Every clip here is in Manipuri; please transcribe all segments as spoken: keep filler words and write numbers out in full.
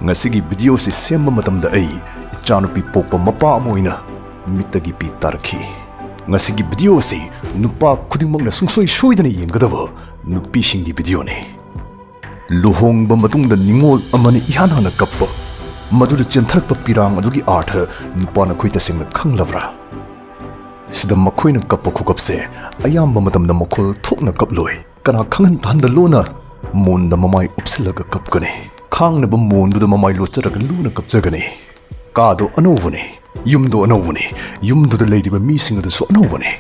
ꯉꯁꯤꯒꯤ ꯚꯤꯗꯤꯑꯣꯁꯤ ꯁꯦꯝꯕ ꯃꯇꯝꯗ ꯑꯩ ꯏꯆꯥꯅꯨꯄꯤ ꯄꯣꯛꯄ ꯃꯄꯥ ꯑꯃ ꯑꯣꯏꯅ ꯃꯤꯠꯇꯒꯤ ꯄꯤ ꯇꯥꯔꯛꯈꯤ꯫ ꯉꯁꯤꯒꯤ ꯚꯤꯗꯤꯑꯣꯁꯤ ꯅꯨꯄꯥ ꯈꯨꯗꯤꯡꯃꯛꯅ ꯁꯨꯡꯁꯣꯏ ꯁꯣꯏꯗꯅ ꯌꯦꯡꯒꯗꯕ ꯅꯨꯄꯤꯁꯤꯡꯒꯤ ꯚꯤꯗꯤꯑꯣꯅꯤ꯫ ꯂꯨꯍꯣꯡꯕ ꯃꯇꯨꯡꯗ ꯅꯤꯉꯣꯜ ꯑꯃꯅ ꯏꯍꯥꯟ ꯍꯥꯟꯅ ꯀꯞꯄ, ꯃꯗꯨꯗ ꯆꯦꯟꯊꯔꯛꯄ ꯄꯤꯔꯥꯡ ꯑꯗꯨꯒꯤ ꯑꯥꯔꯊ ꯅꯨꯄꯥ ꯅꯈꯣꯏ ꯇꯁꯦꯡꯅ ꯈꯪꯂꯕ꯭ꯔꯥ? ꯁꯤꯗ ꯃꯈꯣꯏꯅ ꯀꯞꯄ ꯈꯨꯀꯞꯁꯦ ꯑꯌꯥꯝꯕ ꯃꯇꯝꯗ ꯃꯈꯣꯜ ꯊꯣꯛꯅ ꯀꯞꯂꯣꯏ꯫ ꯀꯅꯥ ꯈꯪꯍꯟ ꯇꯥꯍꯟꯗ ꯂꯣꯟꯅ ꯃꯣꯟꯗ ꯃꯃꯥꯏ ꯎꯞꯁꯤꯜꯂꯒ ꯀꯞꯀꯅꯤ꯫ ꯈꯥꯡꯅꯕ ꯃꯣꯟꯗꯨꯗ ꯃꯃꯥꯏ ꯂꯣꯠꯆꯔꯒ ꯂꯨꯅ ꯀꯞꯆꯒꯅꯤ꯫ ꯀꯥꯗꯣ ꯑꯅꯧꯕꯅꯤ, ꯌꯨꯝꯗꯣ ꯑꯅꯧꯕꯅꯤ, ꯌꯨꯝꯗꯨꯗ ꯂꯩꯔꯤꯕ ꯃꯤꯁꯤꯡ ꯑꯗꯨꯁꯨ ꯑꯅꯧꯕꯅꯤ꯫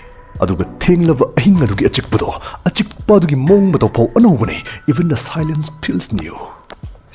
ꯑꯗꯨꯒ ꯊꯦꯡꯂꯕ ꯑꯍꯤꯡ ꯑꯗꯨꯒꯤ ꯑꯆꯤꯛꯄꯗꯣ, ꯑꯆꯤꯛꯄ ꯑꯗꯨꯒꯤ ꯃꯑꯣꯡ ꯃꯇꯧ ꯐꯥꯎ ꯑꯅꯧꯕꯅꯤ꯫ Even the silence feels new.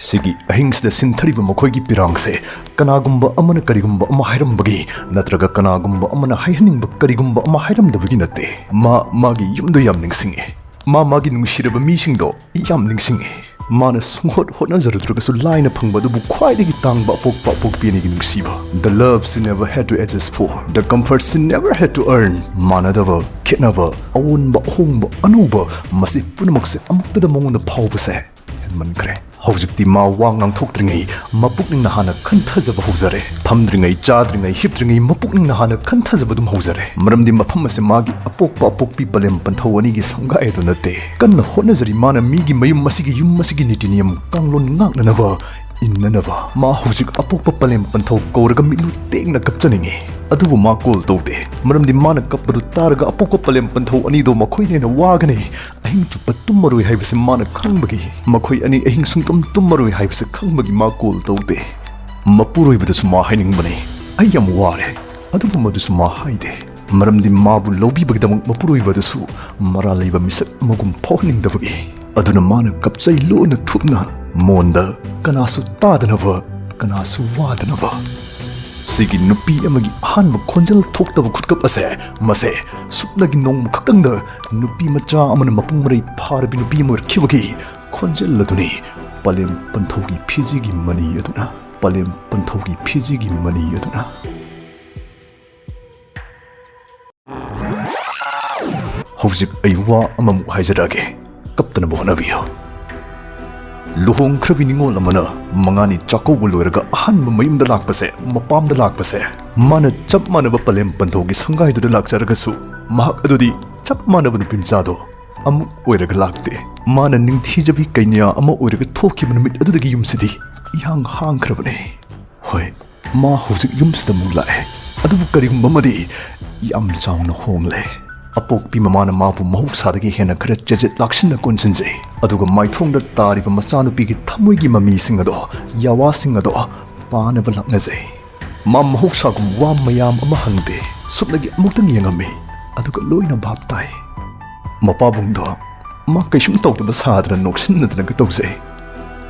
ꯁꯤꯒꯤ ꯑꯍꯤꯡꯁꯤꯗ ꯁꯤꯟꯊꯔꯤꯕ ꯃꯈꯣꯏꯒꯤ ꯄꯤꯔꯥꯡꯁꯦ ꯀꯅꯥꯒꯨꯝꯕ ꯑꯃꯅ ꯀꯔꯤꯒꯨꯝꯕ ꯑꯃ ꯍꯥꯏꯔꯝꯕꯒꯤ ꯅꯠꯇ꯭ꯔꯒ ꯀꯅꯥꯒꯨꯝꯕ ꯑꯃꯅ ꯍꯥꯏꯍꯟꯅꯤꯡꯕ ꯀꯔꯤꯒꯨꯝꯕ ꯑꯃ ꯍꯥꯏꯔꯝꯗꯕꯒꯤ ꯅꯠꯇꯦ꯫ ꯃꯥ ꯃꯥꯒꯤ ꯌꯨꯝꯗꯣ ꯌꯥꯝ ꯅꯤꯡꯁꯤꯡꯉꯤ꯫ ꯃꯥ ꯃꯥꯒꯤ ꯅꯨꯡꯁꯤꯔꯕ ꯃꯤꯁꯤꯡꯗꯣ ꯌꯥꯝ ꯅꯤꯡꯁꯤꯡꯉꯤ꯫ ꯃꯥꯅ ꯁꯨꯡꯍꯣꯠ ꯍꯣꯠꯅꯖꯔꯨꯗ꯭ꯔꯒꯁꯨ ꯂꯥꯏꯅ ꯐꯪꯕ ꯑꯗꯨꯕꯨ ꯈ꯭ꯋꯥꯏꯗꯒꯤ ꯇꯥꯡꯕ ꯑꯄꯣꯛꯄ ꯑꯄꯣꯛꯄꯤ ꯑꯅꯤꯒꯤ ꯅꯨꯡꯁꯤꯕ꯫ The love she never had to adjust for, the comfort she never had to earn. ꯃꯥꯟꯅꯗꯕ, ꯈꯦꯠꯅꯕ, ꯑꯑꯣꯟꯕ, ꯑꯍꯣꯡꯕ, ꯑꯅꯧꯕ, ꯃꯁꯤ ꯄꯨꯝꯅꯃꯛꯁꯦ ꯑꯃꯨꯛꯇꯗ ꯃꯉꯣꯟꯗ ꯐꯥꯎꯕꯁꯦ ꯍꯦꯟꯃꯟꯈ꯭ꯔꯦ꯫ ꯍꯧꯖꯤꯛꯇꯤ ꯃꯥ ꯋꯥ ꯉꯥꯡꯊꯣꯛꯇ꯭ꯔꯤꯉꯩ ꯃꯄꯨꯛꯅꯤꯡꯅ ꯍꯥꯟꯅ ꯈꯟꯊꯖꯕ ꯍꯧꯖꯔꯦ꯫ ꯐꯝꯗ꯭ꯔꯤꯉꯩ, ꯆꯥꯗ꯭ꯔꯤꯉꯩ, ꯍꯤꯞꯇ꯭ꯔꯤꯉꯩ ꯃꯄꯨꯛꯅꯤꯡꯅ ꯍꯥꯟꯅ ꯈꯟꯊꯖꯕ ꯑꯗꯨꯝ ꯍꯧꯖꯔꯦ꯫ ꯃꯔꯝꯗꯤ ꯃꯐꯝ ꯑꯁꯤ ꯃꯥꯒꯤ ꯑꯄꯣꯛꯄ ꯑꯄꯣꯛꯄꯤ ꯄꯂꯦꯝ ꯄꯟꯊꯧ ꯑꯅꯤꯒꯤ ꯁꯪꯒꯥꯏ ꯑꯗꯨ ꯅꯠꯇꯦ꯫ ꯀꯟꯅ ꯍꯣꯠꯅꯖꯔꯤ ꯃꯥꯅ ꯃꯤꯒꯤ ꯃꯌꯨꯝ ꯑꯁꯤꯒꯤ, ꯌꯨꯝ ꯑꯁꯤꯒꯤ ꯅꯤꯇꯤ ꯅꯤꯌꯝ ꯀꯥꯡꯂꯣꯟ ꯉꯥꯛꯅꯅꯕ, ꯏꯟꯅꯅꯕ꯫ ꯃꯥ ꯍꯧꯖꯤꯛ ꯑꯄꯣꯛꯄ ꯄꯂꯦꯝ ꯄꯟꯊꯧ ꯀꯧꯔꯒ ꯃꯤꯠꯂꯨ ꯇꯦꯡꯅ ꯀꯞꯆꯅꯤꯡꯉꯤ꯫ ꯑꯗꯨꯕꯨ ꯃꯥ ꯀꯣꯜ ꯇꯧꯗꯦ, ꯃꯔꯝꯗꯤ ꯃꯥꯅ ꯀꯞꯄꯗꯨ ꯇꯥꯔꯒ ꯑꯄꯣꯛꯄ ꯄꯂꯦꯝ ꯄꯟꯊꯧ ꯑꯅꯤꯗꯣ ꯃꯈꯣꯏꯅ ꯍꯦꯟꯅ ꯋꯥꯒꯅꯤ꯫ ꯑꯍꯤꯡ ꯆꯨꯞꯄ ꯇꯨꯝꯃꯔꯣꯏ ꯍꯥꯏꯕꯁꯤ ꯃꯥꯅ ꯈꯪꯕꯒꯤ, ꯃꯈꯣꯏ ꯑꯅꯤ ꯑꯍꯤꯡ ꯁꯨꯡꯇꯨꯝ ꯇꯨꯝꯃꯔꯣꯏ ꯍꯥꯏꯕꯁꯤ ꯈꯪꯕꯒꯤ ꯃꯥ ꯀꯣꯜ ꯇꯧꯗꯦ꯫ ꯃꯄꯨꯔꯣꯏꯕꯗꯁꯨ ꯃꯥ ꯍꯥꯏꯅꯤꯡꯕꯅꯤ, "ꯑꯩ ꯌꯥꯝ ꯋꯥꯔꯦ", ꯑꯗꯨꯕꯨ ꯃꯗꯨꯁꯨ ꯃꯥ ꯍꯥꯏꯗꯦ꯫ ꯃꯔꯝꯗꯤ ꯃꯥꯕꯨ ꯂꯧꯕꯤꯕꯒꯤꯗꯃꯛ ꯃꯄꯨꯔꯣꯏꯕꯗꯁꯨ ꯃꯔꯥꯜ ꯂꯩꯕ ꯃꯤꯁꯛ ꯑꯃꯒꯨꯝ ꯐꯥꯎꯍꯟꯅꯤꯡꯗꯕꯒꯤ꯫ ꯑꯗꯨꯅ ꯃꯥꯅ ꯀꯞꯆꯩ ꯂꯣꯟꯅ ꯊꯨꯞꯅ ꯃꯣꯟꯗ, ꯀꯅꯥꯁꯨ ꯇꯥꯗꯅꯕ, ꯀꯅꯥꯁꯨ ꯋꯥꯗꯅꯕ꯫ ꯁꯤꯒꯤ ꯅꯨꯄꯤ ꯑꯃꯒꯤ ꯑꯍꯥꯟꯕ ꯈꯣꯟꯖꯦꯜ ꯊꯣꯛꯇꯕ ꯈꯨꯠꯀꯞ ꯑꯁꯦ, ꯃꯁꯦ ꯁꯨꯞꯅꯒꯤ ꯅꯣꯡꯃ ꯈꯛꯇꯪꯗ ꯅꯨꯄꯤ ꯃꯆꯥ ꯑꯃꯅ ꯃꯄꯨꯡ ꯃꯔꯩ ꯐꯥꯔꯕꯤ ꯅꯨꯄꯤ ꯑꯃ ꯑꯣꯏꯔꯛꯈꯤꯕꯒꯤ ꯈꯣꯟꯖꯦꯜ ꯑꯗꯨꯅꯤ꯫ ꯄꯂꯦꯝ ꯄꯟꯊꯧꯒꯤ ꯐꯤꯖꯤꯒꯤ ꯃꯅꯤ ꯑꯗꯨꯅ, ꯄꯂꯦꯝ ꯄꯟꯊꯧꯒꯤ ꯐꯤꯖꯤꯒꯤ ꯃꯅꯤ ꯑꯗꯨꯅ꯫ ꯍꯧꯖꯤꯛ ꯑꯩ ꯋꯥ ꯑꯃꯃꯨꯛ ꯍꯥꯏꯖꯔꯛꯑꯒꯦ, ꯀꯞꯇꯅꯕ ꯍꯣꯠꯅꯕꯤꯌꯨ꯫ ꯂꯨꯍꯣꯡꯈ꯭ꯔꯕꯤ ꯅꯤꯉꯣꯜ ꯑꯃꯅ ꯃꯉꯥꯅꯤ ꯆꯥꯛꯀꯧꯕ ꯂꯣꯏꯔꯒ ꯑꯍꯥꯟꯕ ꯃꯌꯨꯝꯗ ꯂꯥꯛꯄꯁꯦ, ꯃꯄꯥꯝꯗ ꯂꯥꯛꯄꯁꯦ, ꯃꯥꯅ ꯆꯞ ꯃꯥꯟꯅꯕ ꯄꯂꯦꯝ ꯄꯟꯊꯧꯒꯤ ꯁꯪꯒꯥꯏꯗꯨꯗ ꯂꯥꯛꯆꯔꯒꯁꯨ, ꯃꯍꯥꯛ ꯑꯗꯨꯗꯤ ꯆꯞ ꯃꯥꯟꯅꯕ ꯅꯨꯄꯤ ꯃꯆꯥꯗꯣ ꯑꯃꯨꯛ ꯑꯣꯏꯔꯒ ꯂꯥꯛꯇꯦ꯫ ꯃꯥꯅ ꯅꯤꯡꯊꯤꯖꯕꯤ ꯀꯩꯅ꯭ꯌꯥ ꯑꯃ ꯑꯣꯏꯔꯒ ꯊꯣꯛꯈꯤꯕ ꯅꯨꯃꯤꯠ ꯑꯗꯨꯗꯒꯤ ꯌꯨꯝꯁꯤꯗꯤ ꯏꯍꯥꯡ ꯍꯥꯡꯈ꯭ꯔꯕꯅꯦ꯫ ꯍꯣꯏ, ꯃꯥ ꯍꯧꯖꯤꯛ ꯌꯨꯝꯁꯤꯗ ꯑꯃꯨꯛ ꯂꯥꯛꯑꯦ, ꯑꯗꯨꯕꯨ ꯀꯔꯤꯒꯨꯝꯕ ꯑꯃꯗꯤ ꯌꯥꯝ ꯆꯥꯎꯅ ꯍꯣꯡꯂꯦ꯫ ꯑꯄꯣꯛꯄꯤ ꯃꯃꯥꯅ ꯃꯥꯕꯨ ꯃꯍꯧꯁꯥꯗꯒꯤ ꯍꯦꯟꯅ ꯈꯔ ꯆꯦꯖꯦꯠ ꯂꯥꯛꯁꯤꯟꯅ ꯀꯣꯟꯁꯤꯟꯖꯩ, ꯑꯗꯨꯒ ꯃꯥꯏꯊꯣꯡꯗ ꯇꯥꯔꯤꯕ ꯃꯆꯥꯅꯨꯄꯤꯒꯤ ꯊꯃꯣꯏꯒꯤ ꯃꯃꯤꯁꯤꯡ ꯑꯗꯣ, ꯌꯥꯋꯥꯁꯤꯡ ꯑꯗꯣ ꯄꯥꯅꯕ ꯂꯥꯛꯅꯖꯩ꯫ ꯃꯥ ꯃꯍꯧꯁꯥꯒꯨꯝ ꯋꯥ ꯃꯌꯥꯝ ꯑꯃ ꯍꯪꯗꯦ, ꯁꯨꯞꯅꯒꯤ ꯑꯃꯨꯛꯇꯪ ꯌꯦꯡꯉꯝꯃꯤ, ꯑꯗꯨꯒ ꯂꯣꯏꯅ ꯚꯥꯞ ꯇꯥꯏ꯫ ꯃꯄꯥꯕꯨꯡꯗꯣ ꯃꯥ ꯀꯩꯁꯨꯝ ꯇꯧꯗꯕ ꯁꯥꯗꯅ ꯅꯣꯛꯁꯤꯟꯅꯗꯅꯒ ꯇꯧꯖꯩ꯫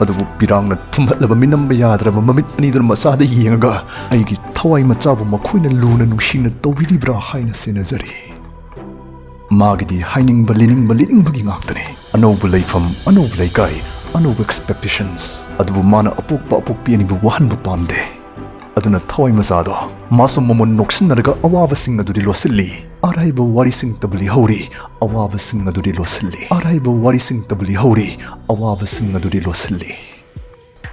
ꯑꯗꯨꯕꯨ ꯄꯤꯔꯥꯡꯅ ꯊꯨꯝꯍꯠꯂꯕ ꯃꯤꯅꯝꯕ ꯌꯥꯗ꯭ꯔꯕ ꯃꯃꯤꯠ ꯑꯅꯤꯗꯨꯅ ꯃꯆꯥꯗ ꯌꯦꯡꯉꯒ, ꯑꯩꯒꯤ ꯊꯋꯥꯏ ꯃꯆꯥꯕꯨ ꯃꯈꯣꯏꯅ ꯂꯨꯅ ꯅꯨꯡꯁꯤꯅ ꯇꯧꯕꯤꯔꯤꯕ꯭ꯔꯥ ꯍꯥꯏꯅ ꯁꯦꯟꯅꯖꯔꯤ꯫ ꯃꯥꯒꯤꯗꯤ ꯍꯥꯏꯅꯤꯡꯕ, ꯂꯤꯅꯤꯡꯕ, ꯂꯤꯅꯤꯡꯕꯒꯤ ꯉꯥꯛꯇꯅꯤ꯫ ꯑꯅꯧꯕ ꯂꯩꯐꯝ, ꯑꯅꯧꯕ ꯂꯩꯀꯥꯏ, ꯑꯅꯧꯕ expectations꯫ ꯑꯗꯨꯕꯨ ꯃꯥꯅ ꯑꯄꯣꯛꯄ ꯑꯄꯣꯛꯄꯤ ꯑꯅꯤꯕꯨ ꯋꯥꯍꯟꯕ ꯄꯥꯝꯗꯦ꯫ ꯑꯗꯨꯅ ꯊꯋꯥꯏ ꯃꯆꯥꯗꯣ ꯃꯥꯁꯨ ꯃꯃꯣꯟ ꯅꯣꯛꯁꯤꯟꯅꯔꯒ ꯑꯋꯥꯕꯁꯤꯡ ꯑꯗꯨꯗꯤ ꯂꯣꯠꯁꯤꯜꯂꯤ꯫ ꯑꯔꯥꯏꯕ ꯋꯥꯔꯤꯁꯤꯡꯇꯕꯨ ꯂꯤꯍꯧꯔꯤ, ꯑꯋꯥꯕꯁꯤꯡ ꯑꯗꯨꯗꯤ ꯂꯣꯠꯁꯤꯜꯂꯤ꯫ ꯑꯔꯥꯏꯕ ꯋꯥꯔꯤꯁꯤꯡꯇꯕꯨ ꯂꯤꯍꯧꯔꯤ, ꯑꯋꯥꯕꯁꯤꯡ ꯑꯗꯨꯗꯤ ꯂꯣꯠꯁꯤꯜꯂꯤ꯫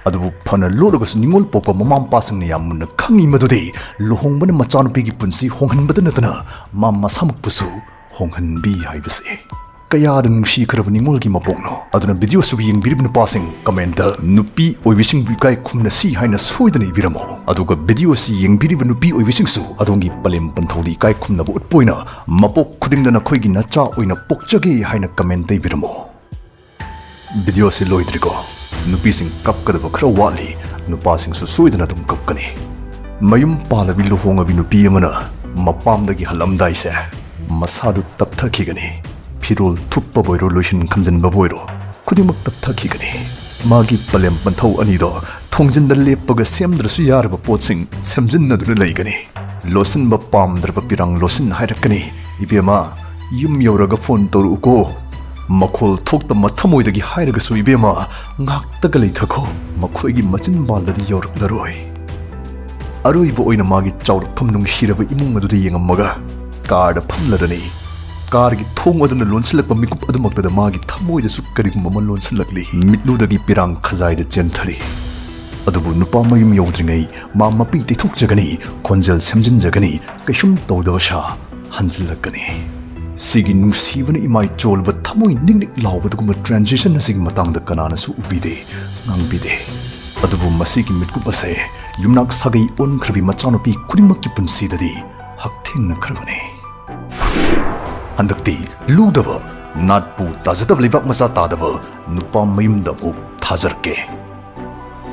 ꯑꯗꯨꯕꯨ ꯐꯅ ꯂꯣꯠꯂꯒꯁꯨ ꯅꯤꯉꯣꯜ ꯄꯣꯛꯄ ꯃꯃꯥ ꯃꯄꯥꯁꯤꯡꯅ ꯌꯥꯝ ꯃꯨꯟꯅ ꯈꯪꯉꯤ ꯃꯗꯨꯗꯤ ꯂꯨꯍꯣꯡꯕꯅ ꯃꯆꯥꯅꯨꯄꯤꯒꯤ ꯄꯨꯟꯁꯤ ꯍꯣꯡꯍꯟꯕꯗ ꯅꯠꯇꯅ ꯃꯥ ꯃꯁꯥꯃꯛꯄꯨꯁꯨ ꯍꯣꯡꯍꯟꯕꯤ ꯍꯥꯏꯕꯁꯤ꯫ ꯀꯌꯥꯗ ꯅꯨꯡꯁꯤꯈ꯭ꯔꯕ ꯅꯤꯉꯣꯜꯒꯤ ꯃꯄꯣꯛꯅꯣ꯫ ꯑꯗꯨꯅ video ꯑꯁꯤꯕꯨ ꯌꯦꯡꯕꯤꯔꯤꯕ ꯅꯨꯄꯥꯁꯤꯡ, comment ꯇ "ꯅꯨꯄꯤ ꯑꯣꯏꯕꯤꯁꯤꯡꯕꯨ ꯏꯀꯥꯏ ꯈꯨꯝꯅꯁꯤ" ꯍꯥꯏꯅ ꯁꯣꯏꯗꯅ ꯏꯕꯤꯔꯝꯃꯨ꯫ ꯑꯗꯨꯒ video ꯑꯁꯤ ꯌꯦꯡꯕꯤꯔꯤꯕ ꯅꯨꯄꯤ ꯑꯣꯏꯕꯤꯁꯤꯡꯁꯨ ꯑꯗꯣꯝꯒꯤ ꯄꯂꯦꯝ ꯄꯟꯊꯧꯗ ꯏꯀꯥꯏ ꯈꯨꯝꯅꯕ ꯎꯠꯄ ꯑꯣꯏꯅ ꯃꯄꯣꯛ ꯈꯨꯗꯤꯡꯗ ꯅꯈꯣꯏꯒꯤ ꯅꯆꯥ ꯑꯣꯏꯅ ꯄꯣꯛꯆꯒꯦ ꯍꯥꯏꯅ comment ꯇ ꯏꯕꯤꯔꯝꯃꯨ꯫ Video ꯑꯁꯤ ꯂꯣꯏꯗ꯭ꯔꯤꯀꯣ꯫ ꯅꯨꯄꯤꯁꯤꯡ ꯀꯞꯀꯗꯕ ꯈꯔ ꯋꯥꯠꯂꯤ, ꯅꯨꯄꯥꯁꯤꯡꯁꯨ ꯁꯣꯏꯗꯅ ꯑꯗꯨꯝ ꯀꯞꯀꯅꯤ꯫ ꯃꯌꯨꯝ ꯄꯥꯜꯂꯕꯤ ꯂꯨꯍꯣꯡꯉꯕꯤ ꯅꯨꯄꯤ ꯑꯃꯅ ꯃꯄꯥꯝꯗꯒꯤ ꯍꯜꯂꯝꯗꯥꯏꯁꯦ ꯃꯁꯥꯗꯨ ꯇꯞꯊꯈꯤꯒꯅꯤ꯫ ꯐꯤꯔꯣꯜ ꯊꯨꯞꯄꯕꯨ ꯑꯣꯏꯔꯣ, ꯂꯣꯏꯁꯤꯟ ꯈꯝꯖꯤꯟꯕꯕꯨ ꯑꯣꯏꯔꯣ, ꯈꯨꯗꯤꯡꯃꯛ ꯇꯞꯊꯈꯤꯒꯅꯤ꯫ ꯃꯥꯒꯤ ꯄꯂꯦꯝ ꯄꯟꯊꯧ ꯑꯅꯤꯗꯣ ꯊꯣꯡꯖꯤꯟꯗ ꯂꯦꯞꯄꯒ ꯁꯦꯝꯗ꯭ꯔꯁꯨ ꯌꯥꯔꯕ ꯄꯣꯠꯁꯤꯡ ꯁꯦꯝꯖꯤꯟꯅꯗꯨꯅ ꯂꯩꯒꯅꯤ꯫ ꯂꯣꯠꯁꯤꯟꯕ ꯄꯥꯝꯗ꯭ꯔꯕ ꯄꯤꯔꯥꯡ ꯂꯣꯠꯁꯤꯟ ꯍꯥꯏꯔꯛꯀꯅꯤ, "ꯏꯕꯦꯝꯃ, ꯌꯨꯝ ꯌꯧꯔꯒ phone ꯇꯧꯔꯛꯎꯀꯣ"꯫ ꯃꯈꯣꯜ ꯊꯣꯛꯇ ꯃꯊꯃꯣꯏꯗꯒꯤ ꯍꯥꯏꯔꯒꯁꯨ, "ꯏꯕꯦꯝꯃ, ꯉꯥꯛꯇꯒ ꯂꯩꯊꯈꯣ, ꯃꯈꯣꯏꯒꯤ ꯃꯆꯤꯟꯕꯥꯜꯗꯗꯤ ꯌꯧꯔꯛꯂꯔꯣꯏ"꯫ ꯑꯔꯣꯏꯕ ꯑꯣꯏꯅ ꯃꯥꯒꯤ ꯆꯥꯎꯔꯛꯐꯝ ꯅꯨꯡꯁꯤꯔꯕ ꯏꯃꯨꯡ ꯑꯗꯨꯗ ꯌꯦꯡꯉꯝꯃꯒ car ꯗ ꯐꯝꯂꯔꯅꯤ꯫ ꯀꯥꯔꯒꯤ ꯊꯣꯡ ꯑꯗꯨꯅ ꯂꯣꯟꯁꯤꯜꯂꯛꯄ ꯃꯤꯀꯨꯞ ꯑꯗꯨꯃꯛꯇꯗ ꯃꯥꯒꯤ ꯊꯃꯣꯏꯗꯁꯨ ꯀꯔꯤꯒꯨꯝꯕ ꯑꯃ ꯂꯣꯟꯁꯤꯜꯂꯛꯂꯤ꯫ ꯃꯤꯠꯂꯨꯗꯒꯤ ꯄꯤꯔꯥꯡ ꯈꯖꯥꯏꯗ ꯆꯦꯟꯊꯔꯤ꯫ ꯑꯗꯨꯕꯨ ꯅꯨꯄꯥ ꯃꯌꯨꯝ ꯌꯧꯗ꯭ꯔꯤꯉꯩ ꯃꯥ ꯃꯄꯤ ꯇꯩꯊꯣꯛꯆꯒꯅꯤ, ꯈꯣꯟꯖꯦꯜ ꯁꯦꯝꯖꯤꯟꯖꯒꯅꯤ, ꯀꯩꯁꯨꯝ ꯇꯧꯗꯕ ꯁꯥ ꯍꯟꯖꯤꯜꯂꯛꯀꯅꯤ꯫ ꯁꯤꯒꯤ ꯅꯨꯡꯁꯤꯕꯅ ꯏꯃꯥꯏ ꯆꯣꯜꯂꯕ ꯊꯃꯣꯏ ꯅꯤꯛ ꯅꯤꯛ ꯂꯥꯎꯕꯗꯨꯒꯨꯝꯕ transition ꯑꯁꯤꯒꯤ ꯃꯇꯥꯡꯗ ꯀꯅꯥꯅꯁꯨ ꯎꯕꯤꯗꯦ, ꯉꯥꯡꯕꯤꯗꯦ꯫ ꯑꯗꯨꯕꯨ ꯃꯁꯤꯒꯤ ꯃꯤꯠꯀꯨꯞ ꯑꯁꯦ ꯌꯨꯝꯅꯥꯛ ꯁꯥꯒꯩ ꯑꯣꯟꯈ꯭ꯔꯕꯤ ꯃꯆꯥꯅꯨꯄꯤ ꯈꯨꯗꯤꯡꯃꯛꯀꯤ ꯄꯨꯟꯁꯤꯗꯗꯤ ꯍꯛꯊꯦꯡꯅꯈ꯭ꯔꯕꯅꯤ꯫ ꯍꯟꯗꯛꯇꯤ ꯂꯨꯗꯕ, ꯅꯥꯠꯄꯨ ꯇꯥꯖꯗꯕ ꯂꯩꯕꯥꯛ ꯃꯆꯥ ꯇꯥꯗꯕ ꯅꯨꯄꯥ ꯃꯌꯨꯝꯗ ꯑꯃꯨꯛ ꯊꯥꯖꯔꯛꯀꯦ꯫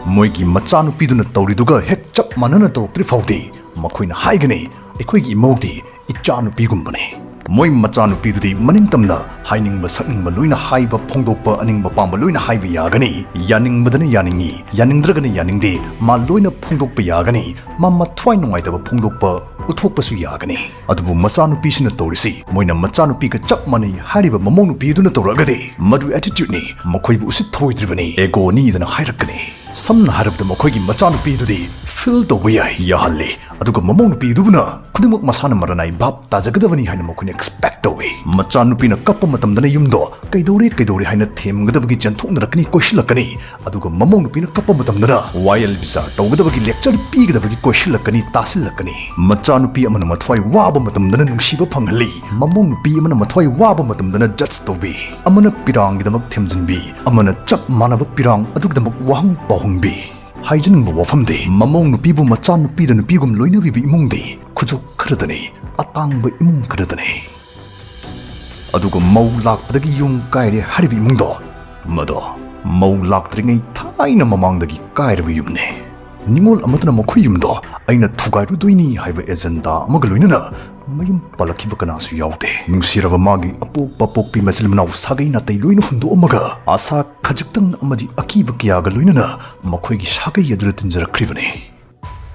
ꯃꯣꯏꯒꯤ ꯃꯆꯥꯅꯨꯄꯤꯗꯨꯅ ꯇꯧꯔꯤꯗꯨꯒ ꯍꯦꯛ ꯆꯞ ꯃꯥꯟꯅꯅ ꯇꯧꯔꯛꯇ꯭ꯔꯤ ꯐꯥꯎꯗꯤ ꯃꯈꯣꯏꯅ ꯍꯥꯏꯒꯅꯤ, "ꯑꯩꯈꯣꯏꯒꯤ ꯏꯃꯧꯗꯤ ꯏꯆꯥꯅꯨꯄꯤꯒꯨꯝꯕꯅꯤ"꯫ ꯃꯣꯏ ꯃꯆꯥꯅꯨꯄꯤꯗꯨꯗꯤ ꯃꯅꯤꯡꯇꯝꯅ ꯍꯥꯏꯅꯤꯡꯕ ꯁꯛꯅꯤꯡꯕ ꯂꯣꯏꯅ ꯍꯥꯏꯕ, ꯐꯣꯡꯗꯣꯛꯄ, ꯑꯅꯤꯡꯕ ꯄꯥꯝꯕ ꯂꯣꯏꯅ ꯍꯥꯏꯕ ꯌꯥꯒꯅꯤ꯫ ꯌꯥꯅꯤꯡꯕꯗꯅ ꯌꯥꯅꯤꯡꯉꯤ, ꯌꯥꯅꯤꯡꯗ꯭ꯔꯒꯅ ꯌꯥꯅꯤꯡꯗꯦ, ꯃꯥ ꯂꯣꯏꯅ ꯐꯣꯡꯗꯣꯛꯄ ꯌꯥꯒꯅꯤ꯫ ꯃꯥ ꯃꯊ꯭ꯋꯥꯏ ꯅꯨꯡꯉꯥꯏꯇꯕ ꯐꯣꯡꯗꯣꯛꯄ, ꯎꯠꯊꯣꯛꯄꯁꯨ ꯌꯥꯒꯅꯤ꯫ ꯑꯗꯨꯕꯨ ꯃꯆꯥꯅꯨꯄꯤꯁꯤꯅ ꯇꯧꯔꯤꯁꯤ, ꯃꯣꯏꯅ ꯃꯆꯥꯅꯨꯄꯤꯒ ꯆꯞ ꯃꯥꯟꯅꯩ ꯍꯥꯏꯔꯤꯕ ꯃꯃꯧ ꯅꯨꯄꯤ ꯑꯗꯨꯅ ꯇꯧꯔꯛꯑꯒꯗꯤ, ꯃꯗꯨ attitude ꯅꯤ, ꯃꯈꯣꯏꯕꯨ ꯎꯁꯤꯠ ꯊꯑꯣꯏꯗ꯭ꯔꯤꯕꯅꯤ, ego ꯅꯤꯗꯅ ꯍꯥꯏꯔꯛꯀꯅꯤ꯫ ꯁꯝꯅ ꯍꯥꯏꯔꯕꯗ, ꯃꯈꯣꯏꯒꯤ ꯃꯆꯥꯅꯨꯄꯤꯗꯨꯗꯤ feel ꯇꯧꯕ ꯌꯥꯏ, ꯌꯥꯍꯜꯂꯤ, ꯑꯗꯨꯒ ꯃꯃꯧ ꯅꯨꯄꯤꯗꯨꯕꯨꯅ ꯈꯨꯗꯤꯡꯃꯛ ꯃꯁꯥꯅ ꯃꯔꯅꯥꯏ ꯚꯥꯞ ꯇꯥꯖꯒꯗꯕꯅꯤ ꯍꯥꯏꯅ ꯃꯈꯣꯏꯅ expect ꯇꯧꯏ꯫ ꯃꯆꯥꯅꯨꯄꯤꯅ ꯀꯞꯄ ꯃꯇꯝꯗꯅ ꯌꯨꯝꯗꯣ "ꯀꯩꯗꯧꯔꯦ, ꯀꯩꯗꯧꯔꯦ?" ꯍꯥꯏꯅ ꯊꯦꯝꯒꯗꯕꯒꯤ ꯆꯦꯟꯊꯣꯛꯅꯔꯛꯀꯅꯤ, ꯀꯣꯏꯁꯤꯜꯂꯛꯀꯅꯤ꯫ ꯑꯗꯨꯒ ꯃꯃꯧ ꯅꯨꯄꯤꯅ ꯀꯞꯄ ꯃꯇꯝꯗꯅ ꯋꯥꯌꯦꯜ ꯕꯤꯆꯥꯔ ꯇꯧꯒꯗꯕꯒꯤ lecture ꯄꯤꯒꯗꯕꯒꯤ ꯀꯣꯏꯁꯤꯜꯂꯛꯀꯅꯤ, ꯇꯥꯁꯤꯜꯂꯛꯀꯅꯤ꯫ ꯃꯆꯥꯅꯨꯄꯤ ꯑꯃꯅ ꯃꯊ꯭ꯋꯥꯏ ꯋꯥꯕ ꯃꯇꯝꯗꯅ ꯅꯨꯡꯁꯤꯕ ꯐꯪꯍꯜꯂꯤ, ꯃꯃꯧ ꯅꯨꯄꯤ ꯑꯃꯅ ꯃꯊ꯭ꯋꯥꯏ ꯋꯥꯕ ꯃꯇꯝꯗꯅ judge ꯇꯧꯕꯤ, ꯑꯃꯅ ꯄꯤꯔꯥꯡꯒꯤꯗꯃꯛ ꯊꯦꯝꯖꯤꯟꯕꯤ, ꯑꯃꯅ ꯆꯞ ꯃꯥꯟꯅꯕ ꯄꯤꯔꯥꯡ ꯑꯗꯨꯒꯤꯗꯃꯛ ꯋꯥꯍꯪ ꯄꯥꯎꯍꯪꯕꯤ꯫ ꯍꯥꯏꯖꯅꯤꯡꯕ ꯋꯥꯐꯝꯗꯤ, ꯃꯃꯧ ꯅꯨꯄꯤꯕꯨ ꯃꯆꯥꯅꯨꯄꯤꯗ ꯅꯨꯄꯤꯒꯨꯝ ꯂꯣꯏꯅꯕꯤꯕ ꯏꯃꯨꯡꯗꯤ ꯈꯨꯖꯣꯞ ꯈꯔꯗꯅꯤ, ꯑꯇꯥꯡꯕ ꯏꯃꯨꯡ ꯈꯔꯗꯅꯤ꯫ ꯑꯗꯨꯒ ꯃꯧ ꯂꯥꯛꯄꯗꯒꯤ ꯌꯨꯝ ꯀꯥꯏꯔꯦ ꯍꯥꯏꯔꯤꯕ ꯏꯃꯨꯡꯗꯣ, ꯃꯗꯣ ꯃꯧ ꯂꯥꯛꯇ꯭ꯔꯤꯉꯩ ꯊꯥꯏꯅ ꯃꯃꯥꯡꯗꯒꯤ ꯀꯥꯏꯔꯕ ꯌꯨꯝꯅꯤ꯫ ꯅꯤꯉꯣꯜ ꯑꯃꯠꯇꯅ ꯃꯈꯣꯏ ꯌꯨꯝꯗꯣ ꯑꯩꯅ ꯊꯨꯒꯥꯏꯔꯨꯗꯣꯏꯅꯤ ꯍꯥꯏꯕ agenda ꯑꯃꯒ ꯂꯣꯏꯅꯅ ꯃꯌꯨꯝ ꯄꯥꯜꯂꯛꯈꯤꯕ ꯀꯅꯥꯁꯨ ꯌꯥꯎꯗꯦ꯫ ꯅꯨꯡꯁꯤꯔꯕ ꯃꯥꯒꯤ ꯑꯄꯣꯛꯄ ꯄꯣꯛꯄꯤ ꯃꯆꯤꯟ ꯃꯅꯥꯎ ꯁꯥꯒꯩ ꯅꯥꯇꯩ ꯂꯣꯏꯅ ꯍꯨꯟꯗꯣꯛꯑꯝꯃꯒ, ꯑꯥꯁꯥ ꯈꯖꯤꯛꯇꯪ ꯑꯃꯗꯤ ꯑꯀꯤꯕ ꯀꯌꯥꯒ ꯂꯣꯏꯅꯅ ꯃꯈꯣꯏꯒꯤ ꯁꯥꯒꯩ ꯑꯗꯨꯗ ꯇꯤꯟꯖꯔꯛꯈ꯭ꯔꯤꯕꯅꯤ꯫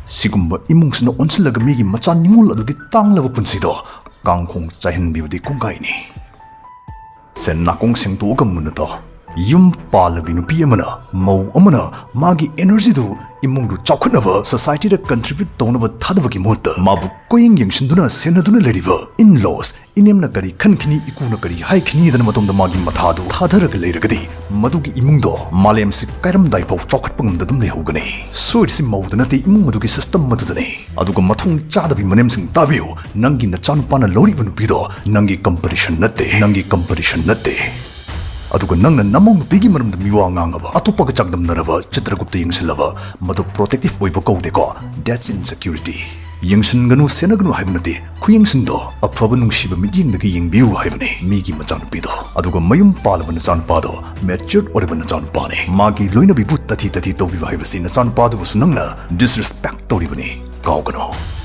ꯁꯤꯒꯨꯝꯕ ꯏꯃꯨꯡꯁꯤꯅ ꯑꯣꯟꯁꯤꯜꯂꯒ ꯃꯤꯒꯤ ꯃꯆꯥ ꯅꯤꯉꯣꯜ ꯑꯗꯨꯒꯤ ꯇꯥꯡꯂꯕ ꯄꯨꯟꯁꯤꯗꯣ ꯀꯥꯡꯈꯣꯡ ꯆꯥꯏꯍꯟꯕꯤꯕꯗꯤ ꯀꯣꯡꯒꯥꯏꯅꯤ꯫ ꯁꯦ, ꯅꯥꯀꯣꯡ ꯁꯦꯡꯗꯣꯛꯑꯒ ꯃꯨꯟꯅ ꯇꯥꯎ꯫ ꯌꯨꯝ ꯄꯥꯜꯂꯕꯤ ꯅꯨꯄꯤ ꯑꯃꯅ, ꯃꯧ ꯑꯃꯅ ꯃꯥꯒꯤ energyꯗꯨ ꯏꯃꯨꯡꯗꯨ ꯆꯥꯎꯈꯠꯅꯕ, societyꯗ contribute ꯇꯧꯅꯕ ꯊꯥꯗꯕꯒꯤ ꯃꯍꯨꯠꯇ ꯃꯥꯕꯨ ꯀꯣꯌꯦꯡ ꯌꯦꯡꯁꯤꯟꯗꯨꯅ ꯁꯦꯟꯅꯗꯨꯅ ꯂꯩꯔꯤꯕ in-laws, ꯏꯅꯦꯝꯅ ꯀꯔꯤ ꯈꯟꯈꯤꯅꯤ, ꯏꯀꯨꯅ ꯀꯔꯤ ꯍꯥꯏꯈꯤꯅꯤꯗꯅ ꯃꯇꯣꯝꯗ ꯃꯥꯒꯤ ꯃꯊꯥꯗꯨ ꯊꯥꯗꯔꯒ ꯂꯩꯔꯒꯗꯤ, ꯃꯗꯨꯒꯤ ꯏꯃꯨꯡꯗꯣ ꯃꯥꯂꯦꯝꯁꯤ ꯀꯥꯏꯔꯝꯗꯥꯏ ꯐꯥꯎ ꯆꯥꯎꯈꯠꯄ ꯉꯝꯗ ꯑꯗꯨꯝ ꯂꯩꯍꯧꯒꯅꯤ꯫ ꯁꯣꯏꯔꯤꯁꯤ ꯃꯧꯗ ꯅꯠꯇꯦ, ꯏꯃꯨꯡ ꯑꯗꯨꯒꯤ system ꯑꯗꯨꯗꯅꯤ꯫ ꯑꯗꯨꯒ ꯃꯊꯣꯡ ꯆꯥꯗꯕꯤ ꯃꯅꯦꯝꯁꯤꯡ, ꯇꯥꯕꯤꯌꯨ, ꯅꯪꯒꯤ ꯅꯆꯥꯅꯨꯄꯥꯅ ꯂꯧꯔꯤꯕ ꯅꯨꯄꯤꯗꯣ ꯅꯪꯒꯤ competition ꯅꯠꯇꯦ, ꯅꯪꯒꯤ competition ꯅꯠꯇꯦ꯫ ꯑꯗꯨꯒ ꯅꯪꯅ ꯅꯃꯧ ꯅꯨꯄꯤꯒꯤ ꯃꯔꯝꯗ ꯃꯤꯋꯥ ꯉꯥꯡꯉꯕ, ꯑꯇꯣꯞꯄꯒ ꯆꯥꯡꯗꯝꯅꯔꯕ, ꯆꯤꯇ꯭ꯔꯒꯨꯞꯇ ꯌꯦꯡꯁꯤꯜꯂꯕ, ꯃꯗꯨ protective ꯑꯣꯏꯕ ꯀꯧꯗꯦꯀꯣ꯫ That's insecurity꯫ ꯌꯦꯡꯁꯤꯟꯒꯅꯨ, ꯁꯦꯟꯅꯒꯅꯨ ꯍꯥꯏꯕ ꯅꯠꯇꯦ꯫ ꯈꯨꯌꯦꯡꯁꯤꯟꯗꯣ ꯑꯐꯕ ꯅꯨꯡꯁꯤꯕ ꯃꯤꯠꯌꯦꯡꯗꯒꯤ ꯌꯦꯡꯕꯤꯌꯨ ꯍꯥꯏꯕꯅꯤ ꯃꯤꯒꯤ ꯃꯆꯥꯅꯨꯄꯤꯗꯣ꯫ ꯑꯗꯨꯒ ꯃꯌꯨꯝ ꯄꯥꯜꯂꯕ ꯅꯆꯥꯅꯨꯄꯥꯗꯣ, matured ꯑꯣꯏꯔꯕ ꯅꯆꯥꯅꯨꯄꯥꯅꯤ꯫ ꯃꯥꯒꯤ ꯂꯣꯏꯅꯕꯤꯕꯨ ꯇꯊꯤ ꯇꯊꯤ ꯇꯧꯕꯤꯕ ꯍꯥꯏꯕꯁꯤ ꯅꯆꯥꯅꯨꯄꯥꯗꯨꯕꯨꯁꯨ ꯅꯪꯅ disrespect ꯇꯧꯔꯤꯕꯅꯤ꯫ ꯀꯥꯎꯒꯅꯨ꯫